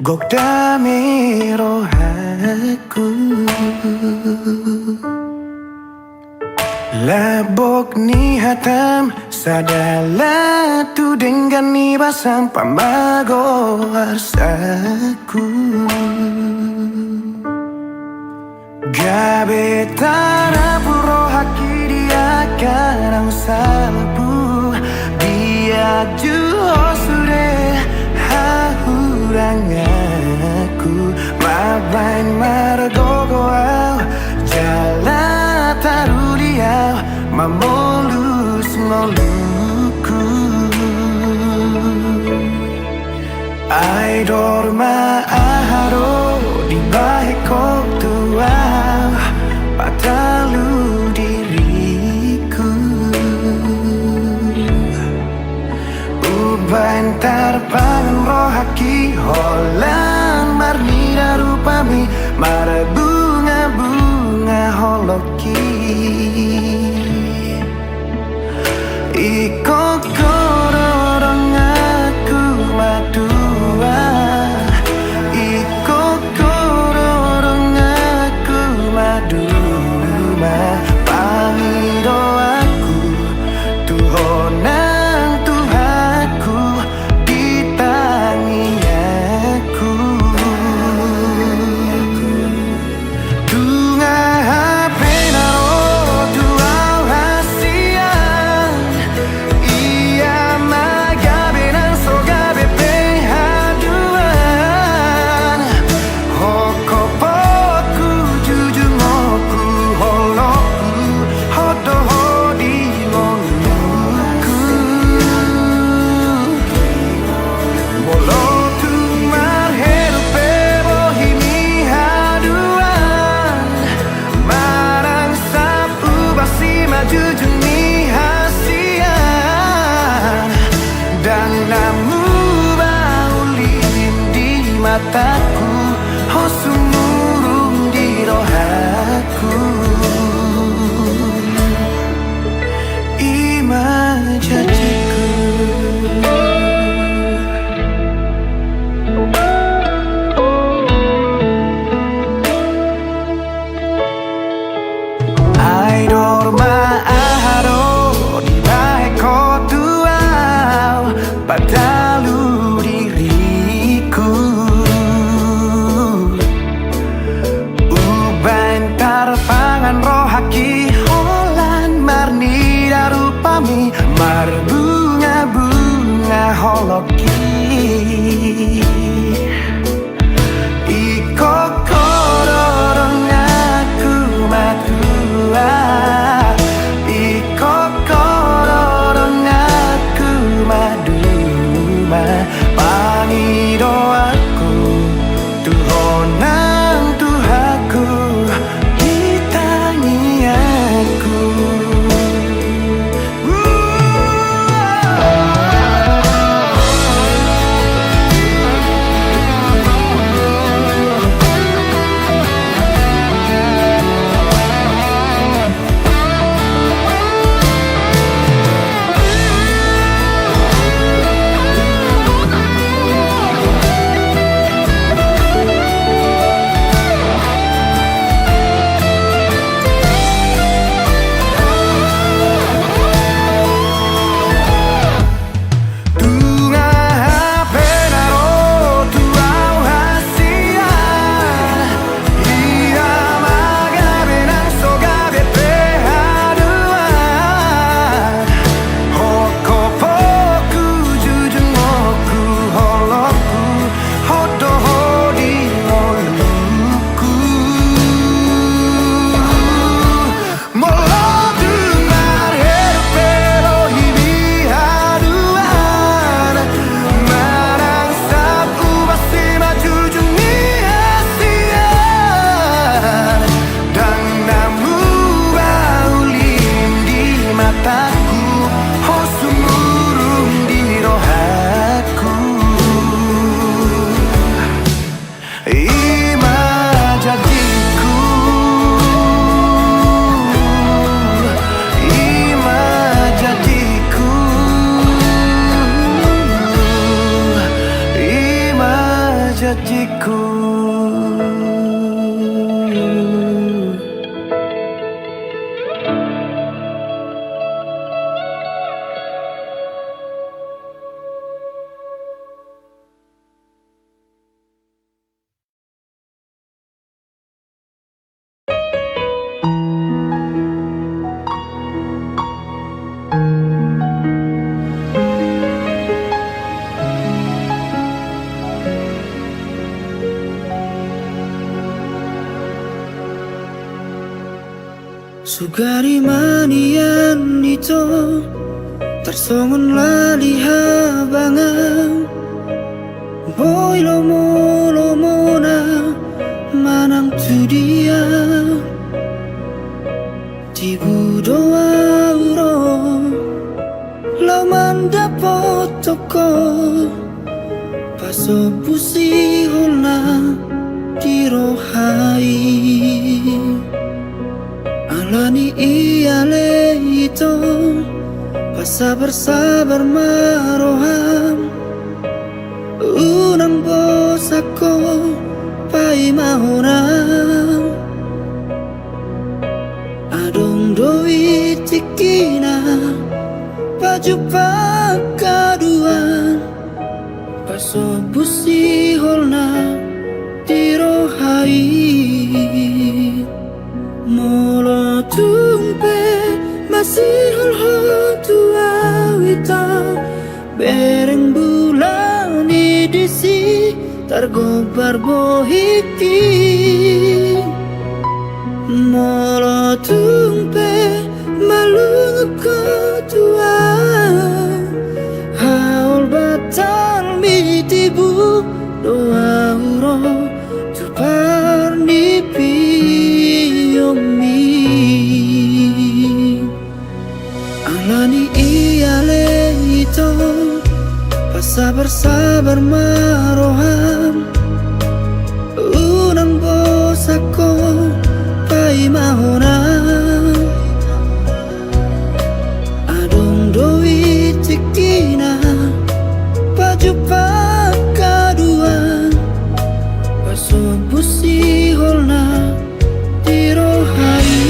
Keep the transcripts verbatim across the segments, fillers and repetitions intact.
Gok dame rohangku. Lambok ni hatam sada laho tu denggan ni basam pamago arsaku. Gabe tarapul rohangki di angka na salpu, dia juo sude hahuranganku. Mambahen margogo au jala taruli au mamolus ngolungku. Ai dor ma aha do dibahen ho tu au, patalu diriku. Umbahen tarpangan rohangki holan marnida rupami, marbunga-bunga holong. Ingkon ho do donganku maduma, ingkon ho do donganku maduma. Pangidoanku tu ho nang Tuhanku, di tangiangku. Nunga hape na ro tu au hasian, ia ma gabe nang so gabe pe haduan. Hongkopku, jujungku, holongku, ho do ho di ngolungku. Molo tung marheru pe bohi ni haduan, manang sapu basi ma jujung ni hasian. Ndang na muba uli di matangku, ho sumurung di rohangku. I ma janjiku. Ai dor ma aha do dibahen ho tu au, patalu diriku. janjiku. Sugari ma nian ito, tarsongon lali habangan. Boi lomolomona manang tu dia, tibu do ahu ro laho mandapothon ho, pasombu siholna di roha i. Alani i ale ito, pasabarsabar ma roham, unang bosan ho paima hona. Adong do i tingkina pajumpang haduan, pasombu siholna di roha i. Molo tung pe masihol ho tu ahu ito, bereng bulan i disi targombar bohingki. Molo tung pe malungun ho tu ahu, haol batal mitibu do ahu ro tu parnipionmi. Alani i ale ito, pasabarsabar ma roham, unang bosan ho paima hona. Adong do i tingkina pajumpang haduan, pasombu siholna di roha i.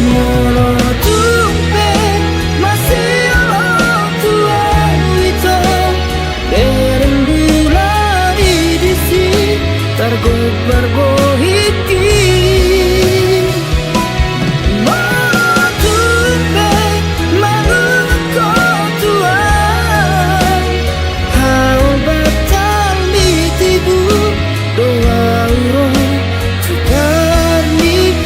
Molo tung pe masihol ho tu ahu ito, bereng bulan i disi targombar bohingki. Molo tung pe malungun ho tu ahu, haol batal mitibu do ahu ro tu parnipionmi.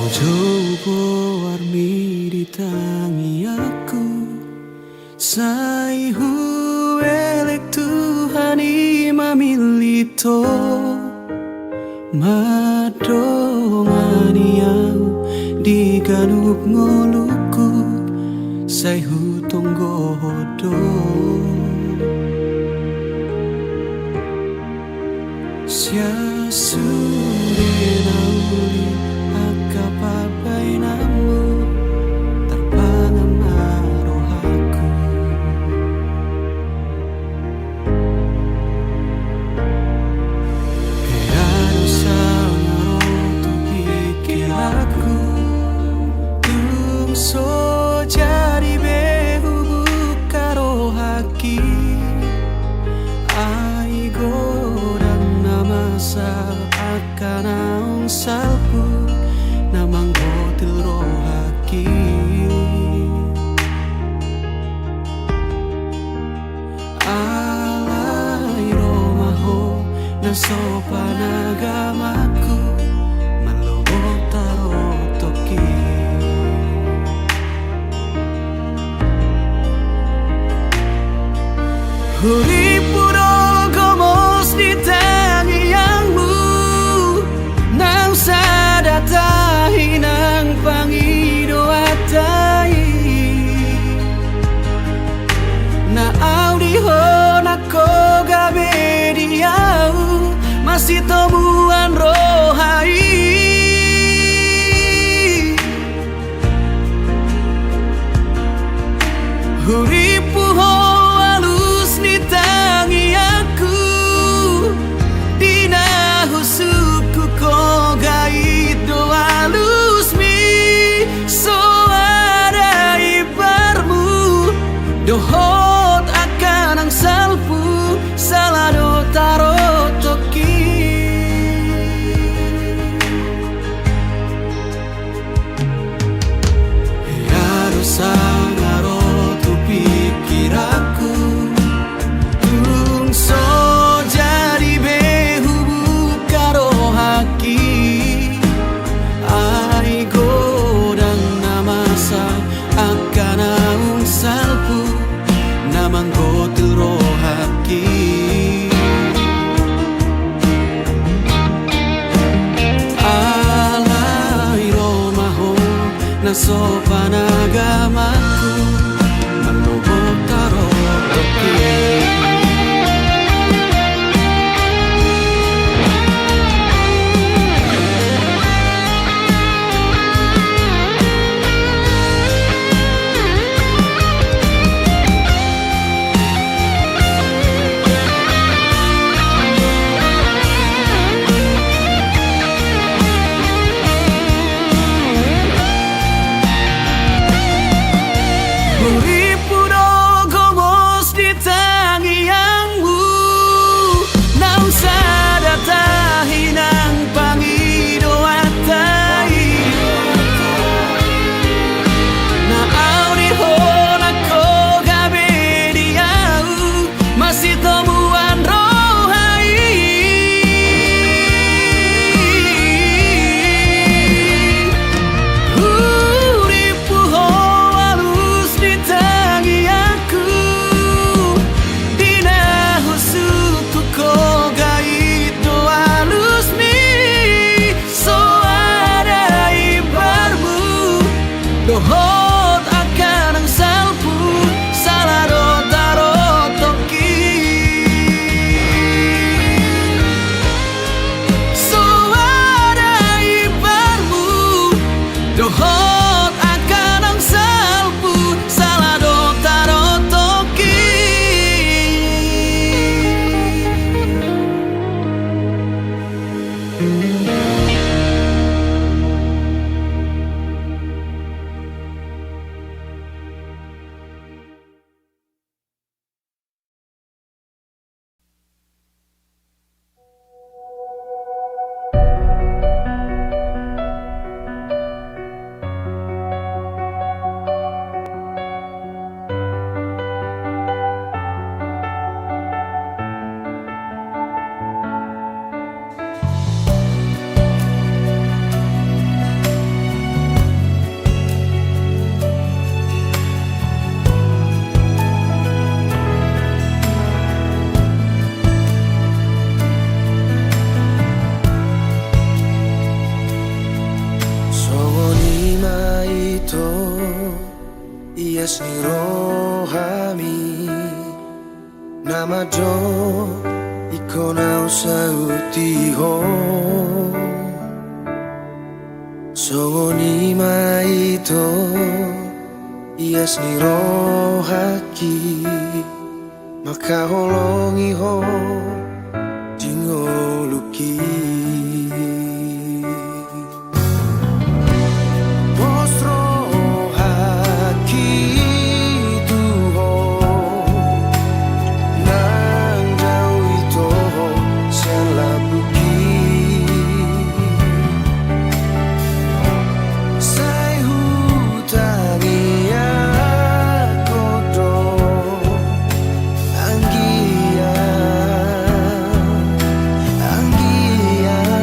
Jou goarmi di tangiangku, sai huelek Tuhan i mamillit Ho. Mandongani ahu di ganup ngolungku, sai hutonggo Ho do. Sian sude na uli angka pambahenanmu, tarpangan ma rohangku. Hea do sanga ro tu pingkiranku, tung so jadi be hubuka rohangki. Ai godang na masa angka naung salpu, na manggotil rohangki. Alai ro ma Ho na so panagamaku, mallobo tarotokki. Hurippu do gomos di tangiangmu, nang sada tahi nang pangidoanta i. Na au di Ho nangkok gabe di au, masitomuan roha i. Hurippu Ho alus ni tangiangku, di na husungkun Ho gait do alusmi, so ada imbarmu dohot angka naung salpu, sala do tarotokki. Hea do sanga ro tu pingkiranku, tung so jadi be hubuka rohangki. Ai godang na masa angka naung salpu, na manggotil rohangki. Alai ro ma Ho na so panagamaku, mallobo tarotokki. Songon i ma ito ias ni rohami, na mandok ingkon ahu saut di ho. Songon i ma ito ias ni rohangki, mangkaholongi ho di ngolungki. Pos rohangki tu ho, nang dao ito sian lambungki. Sai hutangiangkon do anggiat, anggiat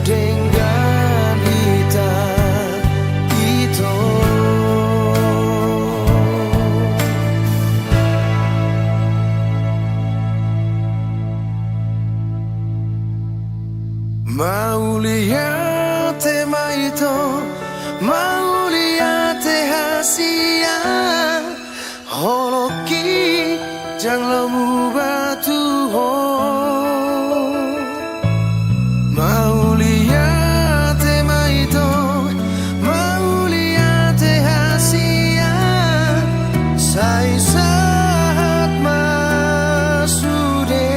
denggan hita ito. Mauliate ma ito, mauliate hasian, holongki jang laho muba tu ho. Mauliate ma ito, mauliate hasian, sai sahat ma sude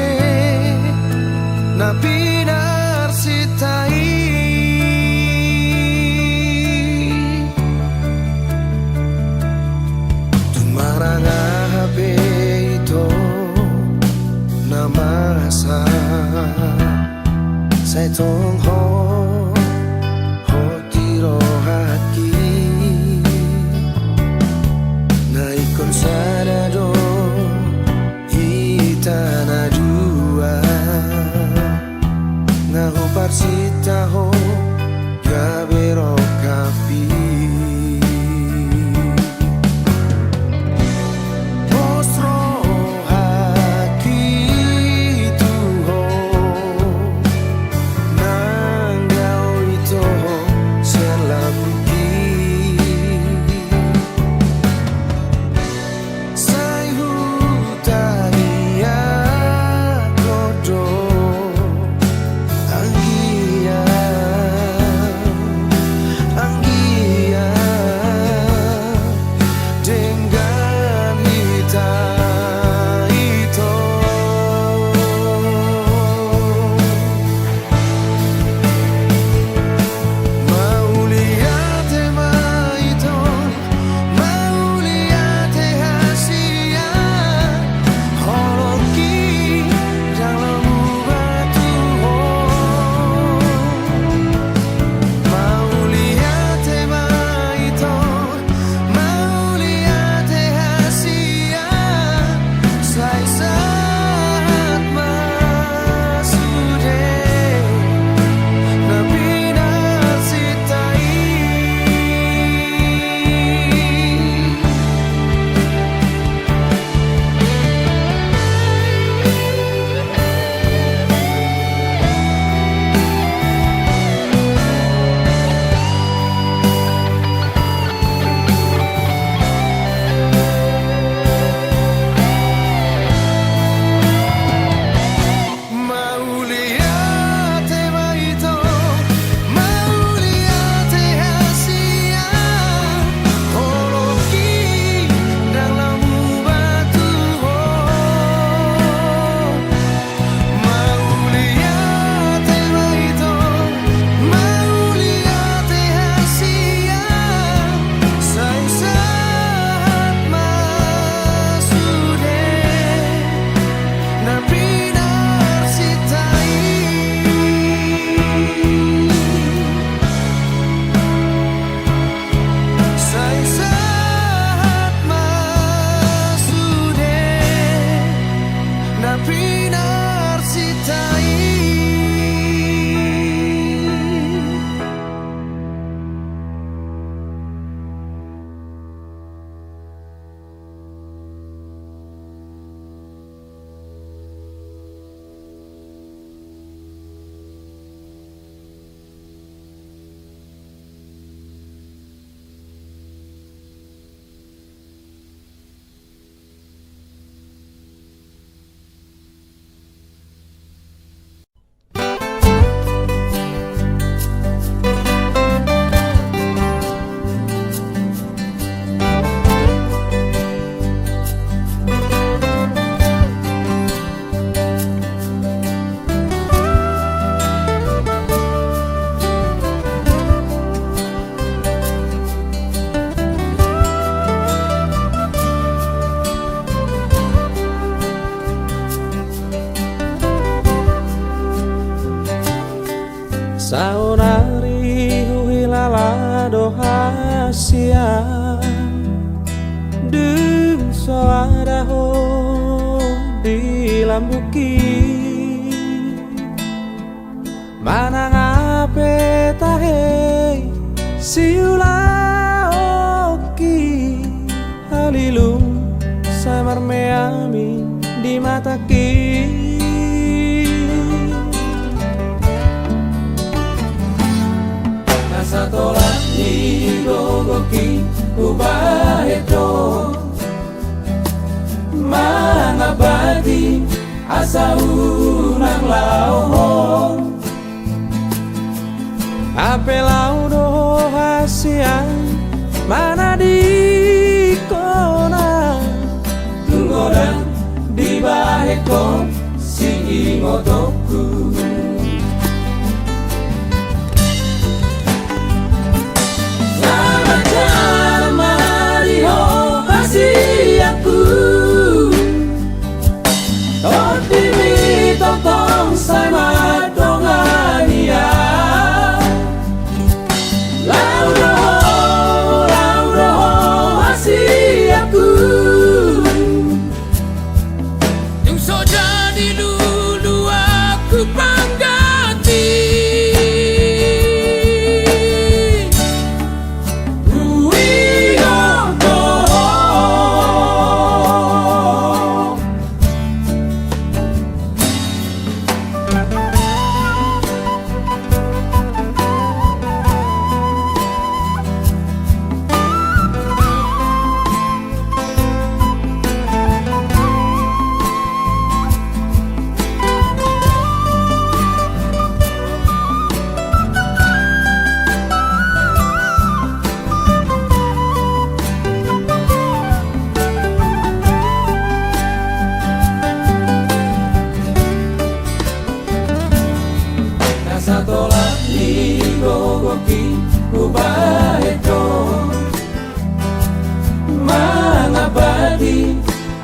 na pinarsinta i. Tung manang aha pe ito, sian dung so ada ho di lambungki. Manang aha pe tahe siulaonki, halilum sai marmeami di matangki. Na satolan ni gogongki hubahen do mangambati asa unang laho ho. Hape laho do ho hasian manadingkon na tung godang dibahen ho siingotonku. Selamat jala mari ho hasianku. Tondimi tongtong sai mandongani au. Laho do ho, laho do ho hasianku. Tung so jadi luluanku pangganti. Huingot do ho. Na satolan ni gogongki hubahen do mangambati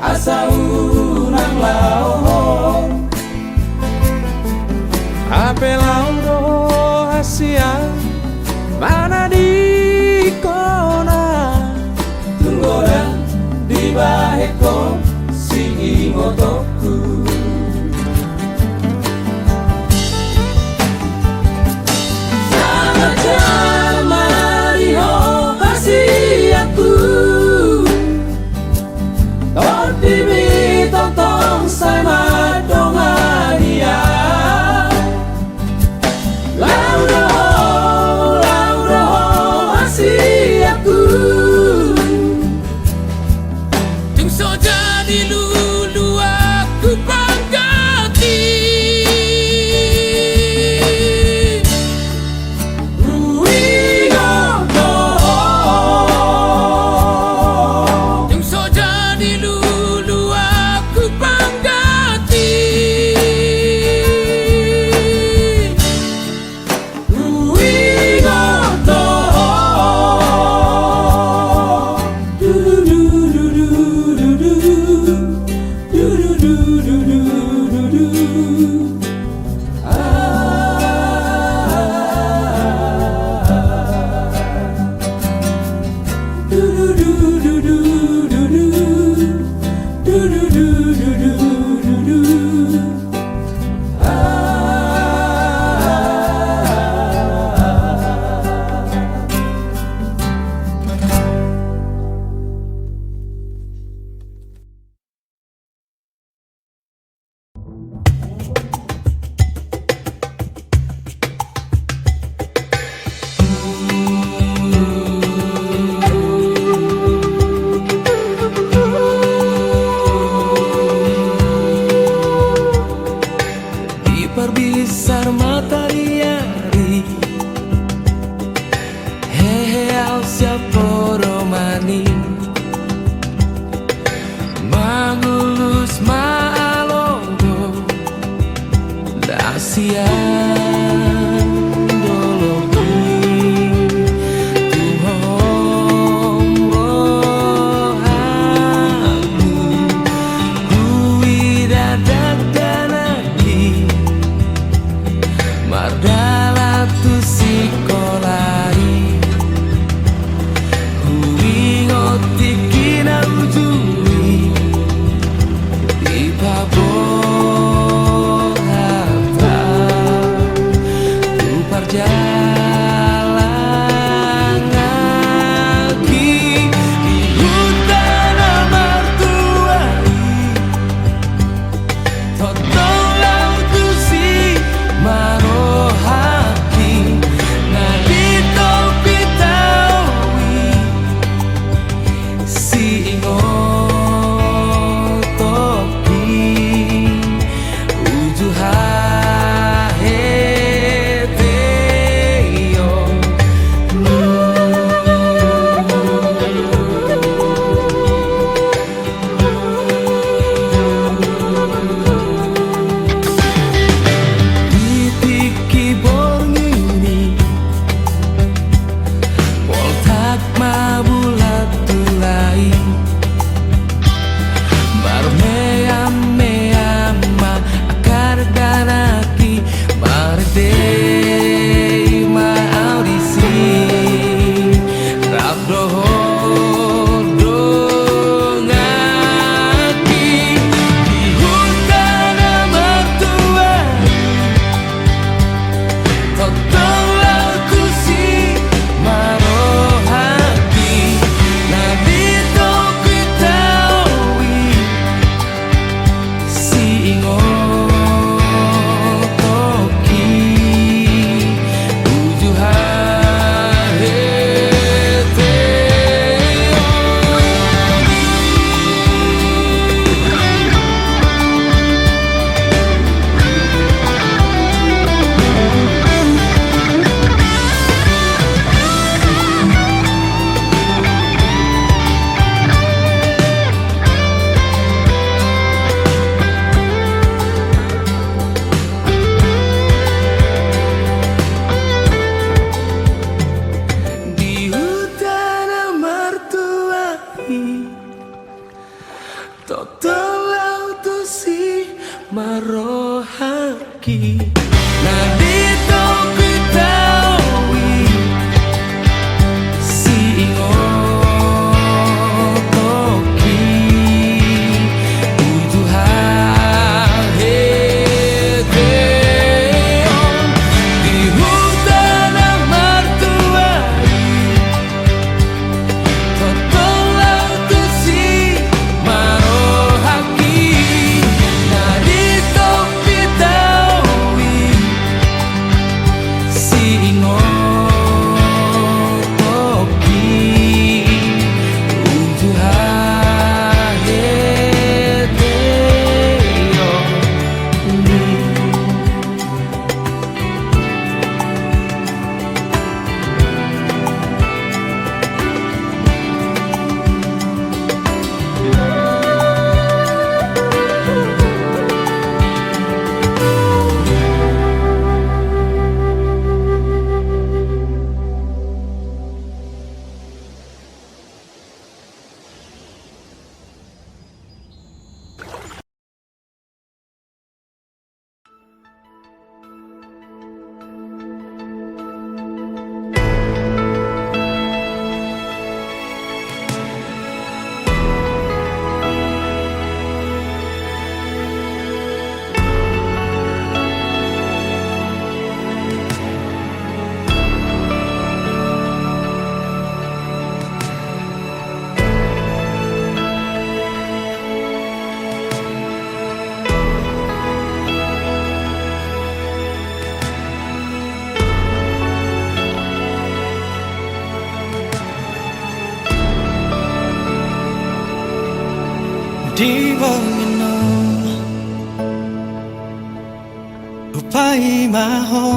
asa unang laho ho. Hape laho do ho hasian manadingkon na tung godang dibahen ho siingotonku. Selamat jala mari ho hasianku. Tondimi tongtong sai mandongani au. Laho do ho, laho do ho hasianku. Tung so jadi luluan Di borngin on hupaima ho,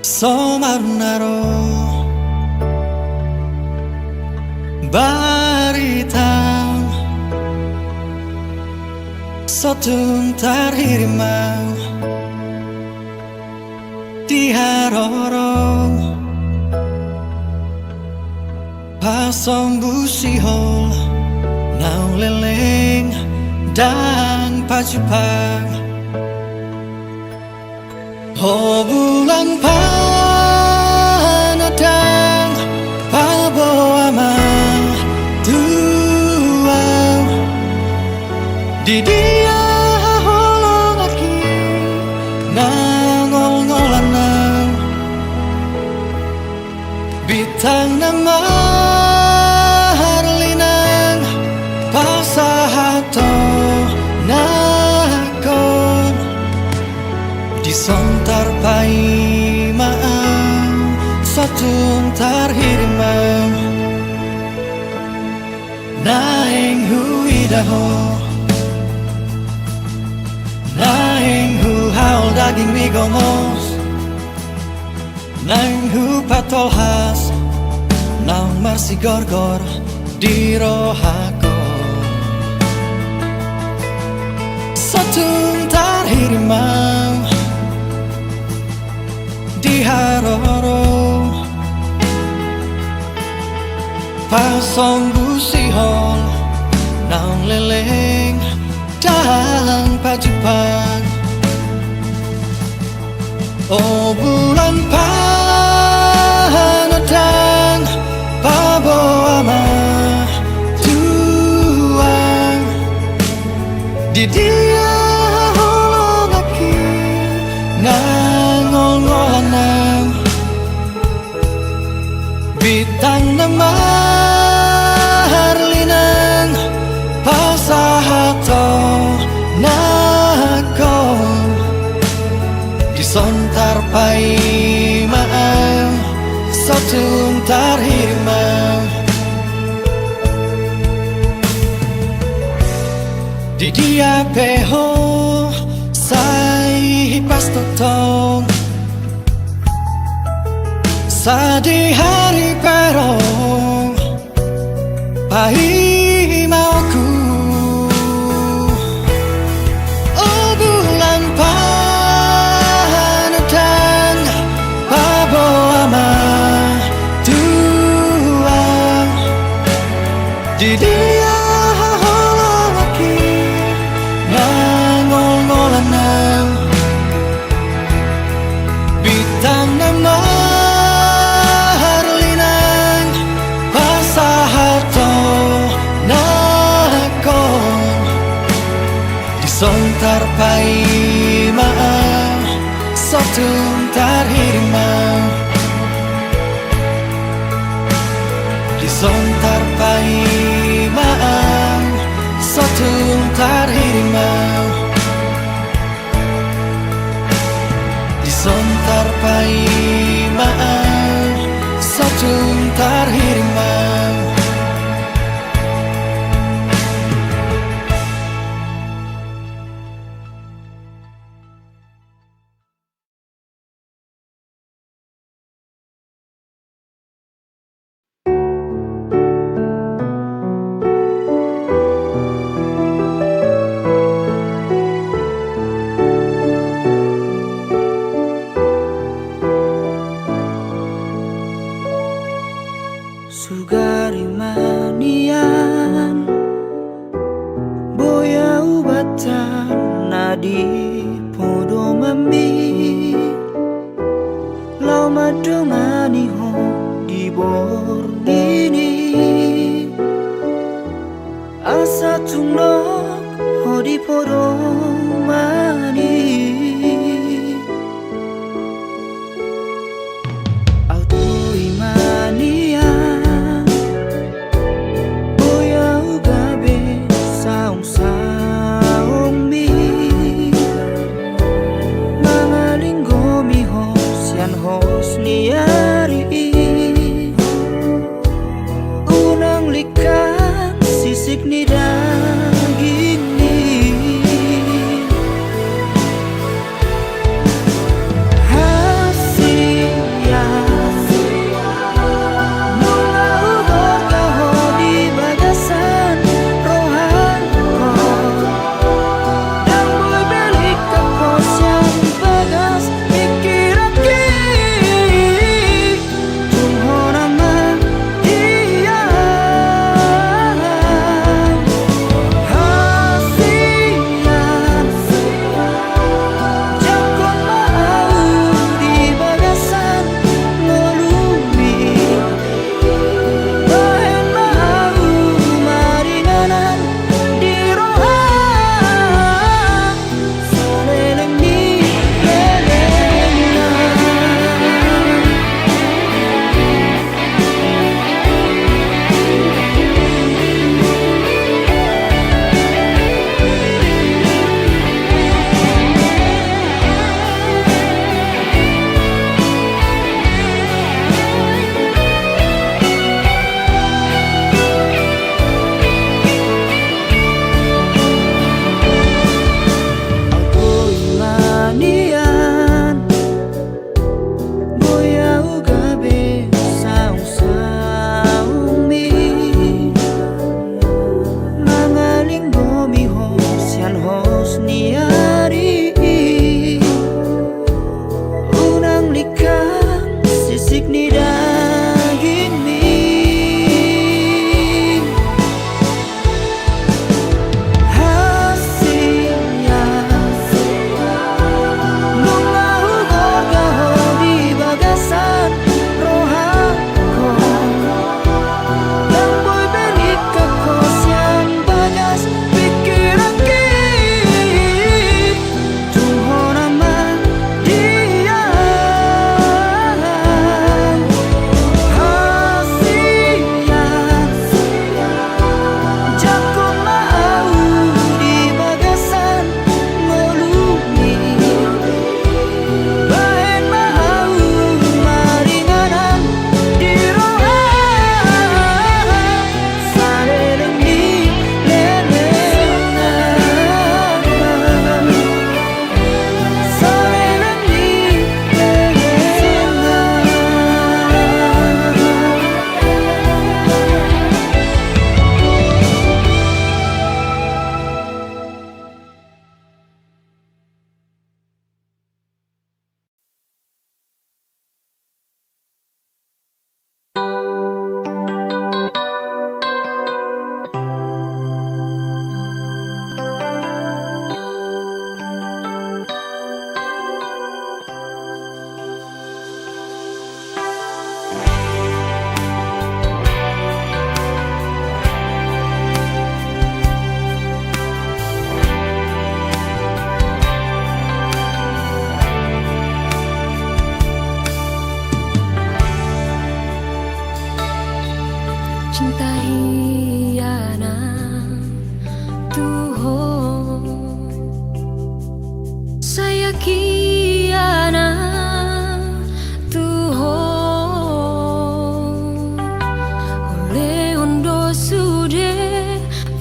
so marnaro baritam, so tung tarhirim au di haroro. Pasombusi ho naung leleng ndang pajumpang. O bulan panandang, paboa ma tu au di dia haholonganki na ngolngolan au. Bintang na marlinang, pasahathonangkon, dison tarpaima au, so tung tarhirim au. Naeng huida ho, naeng huhaol dagingmi gomos, naeng hupatolhas naung marsigorgor di rohangkon. So tung tarhirim au di haroro. Pasombusi ho naung leleng ndang pajumpang. O bulan panandang, paboa ma tu au di dia haholonganki na ngolngolan au. Bintang na marlinang, pasahathonangkon, dison tarpaima au, so tung tarhirim au. Di dia pe ho sai hipas tongtong, sadihari pe ro paima oku. O bulan panandang, paboa ma tu au di dia haholonganki na ngolngolan au. Bintang na marlinang, pasahathonangkon, dison tarpaima au, so tung tarhirim au. Dison tarpaima au, so tung tarhirim au. Dison tarpaima au, so tung tarhirim au. Sugari ma nian, boi ahu batana di podomanmi, laho mandongani ho di borngin i. Asa tung nang ho di podoman i. Ahu tu i ma nian, boi ahu gabe saongsaongmi, mangalinggomi ho sian hos ni ari i. Unang lingkang ni dagingmi. Hasian, nunga hugorga ho di bagasan rohangku. Ndang boi belingkak ho sian bagas pingkiranki. Tung hona ma di au hasian, jangkon ma au di bagasan ngolumi. Bahen ma au maringanan di roha. Boi au gabe saungsaungmi, mangalinggomi ho sian hos ni ari. Unang lingkang sisik ni dagingmi. Hasian, nunga hugorga ho di bagasan rohangku. Ndang boi belingkak ho sian bagas pingkiranki. Tung hona ma di au hasian, jangkon ma au di bagasan ngolumi. Bahen ma au maringanan di roha. Saleleng ni lelengna. Cinta hianat tu ho, sayang hianat tu ho. Ulehon do sude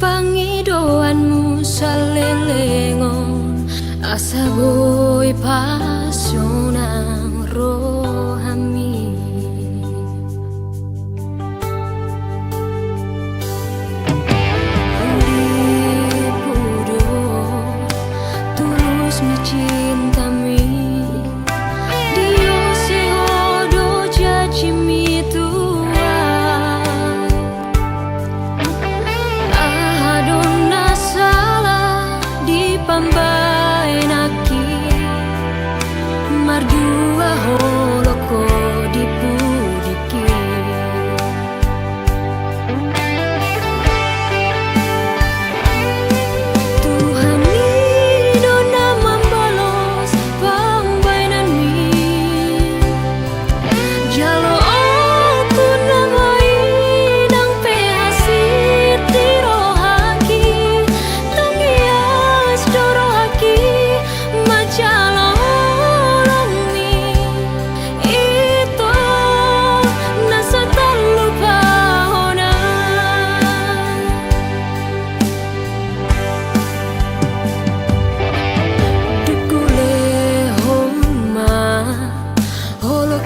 pangidoanmu saleleng on, asa boi pasonang rohami. Lipu do tulus ni cintami, diose ho do janjimi tu ahu. Aha do na sala di pambahen nangkin?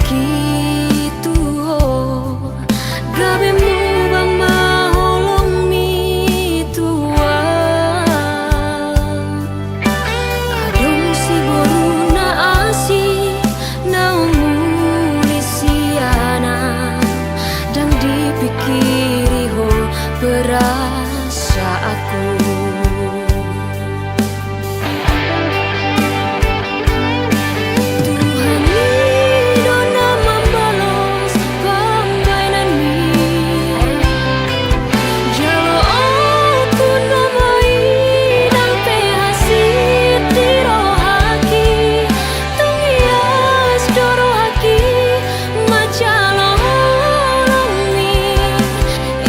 Ki tu ho, gabe mubang ma holong ni Tuhan. Adong siboru na asing, na umuli sian an, ndang dipingkiri ho perasaanku. Tuhan i do na mambalos pambahenanmi. Jalo okkon nama i, ndang pe hansit di rohangki. Tung ias do rohangki manjalo holongmi.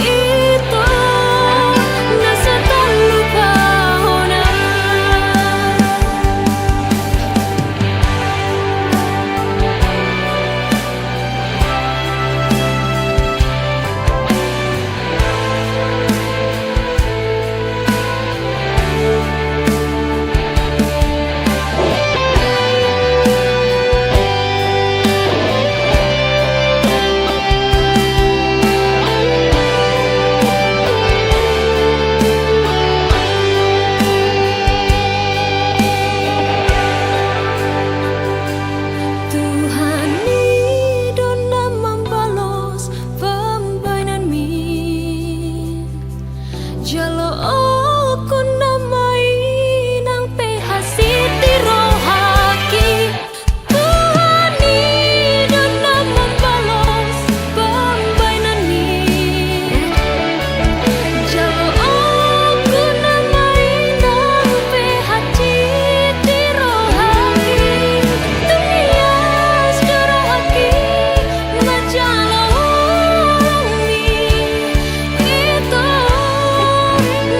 Ito na so tarlupahon. Tuhan i do na mambalos pambahenanmi. Jalo okkon nama i, ndang pe hansit di rohangki. Tuhan i do na mambalos pambahenanmi. Jalo okkon nama i, ndang pe hansit di rohangki. Tung ias do rohangki manjalo holongmi. Ito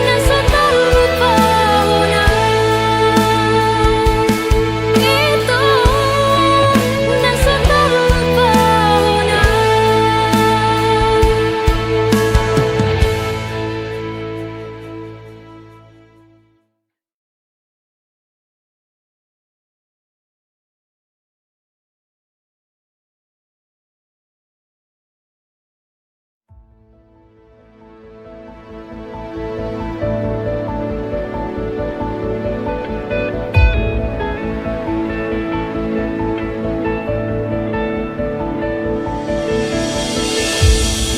na so tarlupahon. Ito na so tarlupahon.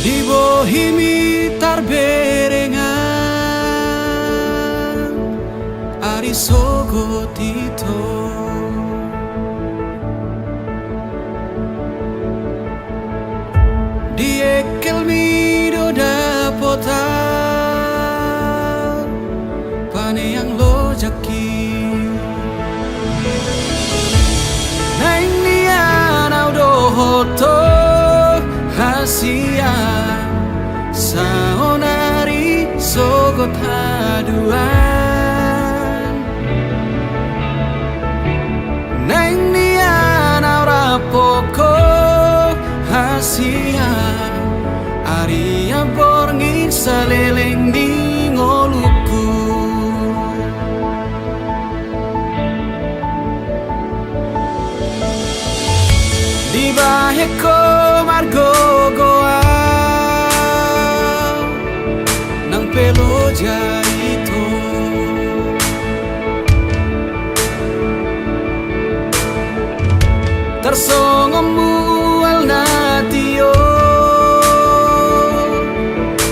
Di bohimi tarberengan ari sogot ito. Di engkelmi do dapotan paneang lojangki. Naeng nian ahu dohot ho hasian, saonari sogot haduan. Naeng nian ahu rap ho hasian, ari na borngin saleleng ni ngolungku. Dibahen ho margogoan nang pe loja ito. Tarsongon mual na tio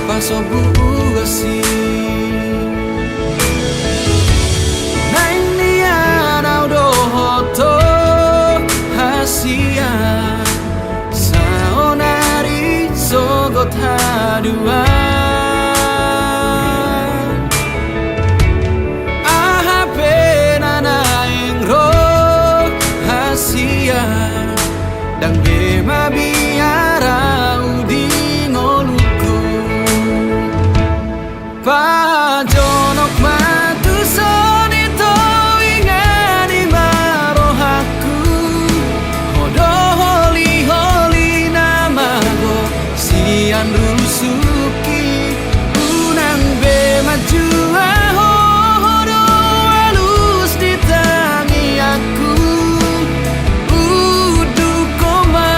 pasombu asi. Naeng nian ahu dohot ho hasian, saonari sogot haduan. Aha pe na naeng ro hasian, ndang be mabiar ahu di ngolungku. Pajonok ma tuson ito, ingani ma rohangku. Ho do holiholi na mago sian rusukki. Unang be manjua ho, ho do alus di tangiangku. Unduk ho ma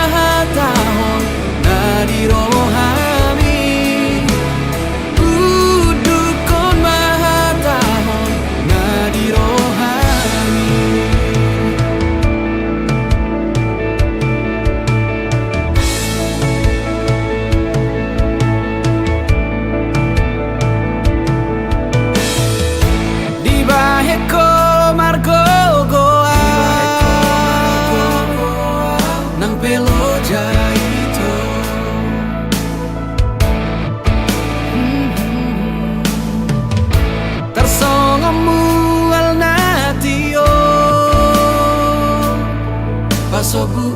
Loja ito. Tarsongon mual na tio, pasobu